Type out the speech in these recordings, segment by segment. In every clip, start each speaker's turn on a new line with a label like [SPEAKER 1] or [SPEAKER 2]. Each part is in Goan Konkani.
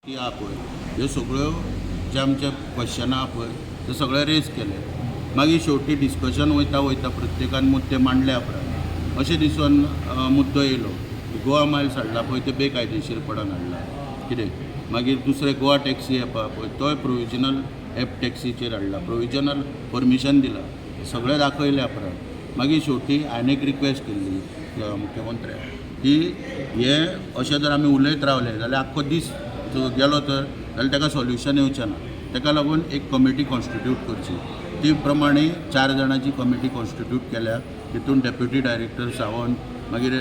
[SPEAKER 1] ती आहा पळय, ह्यो सगळ्यो जे आमचे क्वेश्चनां आहा पळय ते सगळे रेज केले. मागीर शेवटी डिस्कशन वयता वयता प्रत्येकान मुद्दे मांडल्या उपरांत अशें दिसून मुद्दो येयलो की गोवा मायल्स हाडला पळय ते बेकायदेशीरपणान हाडला कितें. मागीर दुसरें गोवा टॅक्सी एप आहा पळय, तोय प्रोविजनल एप टॅक्सीचेर हाडला, प्रोविजनल परमिशन दिलां, सगळें दाखयल्या उपरांत मागीर शेवटी हांवें एक रिक्वेस्ट केल्ली मुख्यमंत्र्याक की हे अशें जर आमी उलयत रावले जाल्यार आख्खो दीस गेलो तर जाल्यार ताका सोल्युशन येवचें ना. ताका लागून एक कमिटी कॉन्स्टिट्यूट करची. ती प्रमाणे चार जाणांची कमिटी कॉन्स्टिट्यूट केल्या. तितून डेप्युटी डायरेक्टर सावंत, मागीर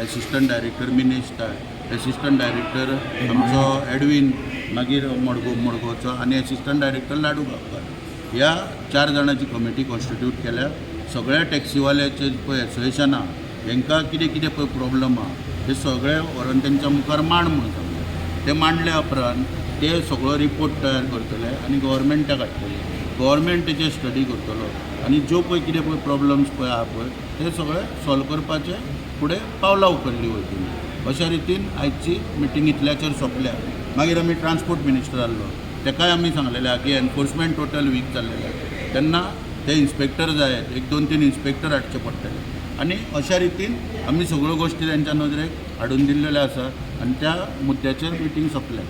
[SPEAKER 1] एसिस्टंट डायरेक्टर मिनेश ताय, एसिस्टंट डायरेक्टर आमचो एडवीन, मागीर मडगांवचो आनी एसिस्टंट डायरेक्टर लाडू गांवकार, ह्या चार जाणांची कमिटी कॉन्स्टिट्यूट केल्या. सगळ्या टॅक्सीवाल्याचे पळय एसोसिएशन आहा, हेंकां कितें कितें पळय प्रॉब्लम आहा ते सगळे व्हरोन तेंच्या मुखार मांड म्हणून सांगलें. ते मांडल्या उपरांत ते सगळो रिपोर्ट तयार करतले आनी गव्हर्मेंटाक हाडटले. गव्हर्मेंट तेचेर स्टडी करतलो आनी ज्यो पळय कितें पळय प्रॉब्लम्स पळय आहा पळय ते सगळे सॉल्व करपाचे फुडें पावलां उखल्लीं वयतलीं. अशा रितीन आयची मिटींग इतल्याचेर सोंपल्या. मागीर आमी ट्रान्सपोर्ट मिनिस्टर आहलो, तेकाय आमी सांगलेलें आहा की एनफोर्समेंट टोटल वीक जाल्लेलें आहा, तेन्ना ते इन्स्पेक्टर जाय, एक दोन तीन इन्स्पेक्टर हाडचे पडटले. आनी अशा रितीन आमी सगळ्यो गोश्टी तेंच्या नदरेक हाडून दिल्लेल्यो आसा आनी त्या मुद्द्याचेर मिटींग सोंपल्या.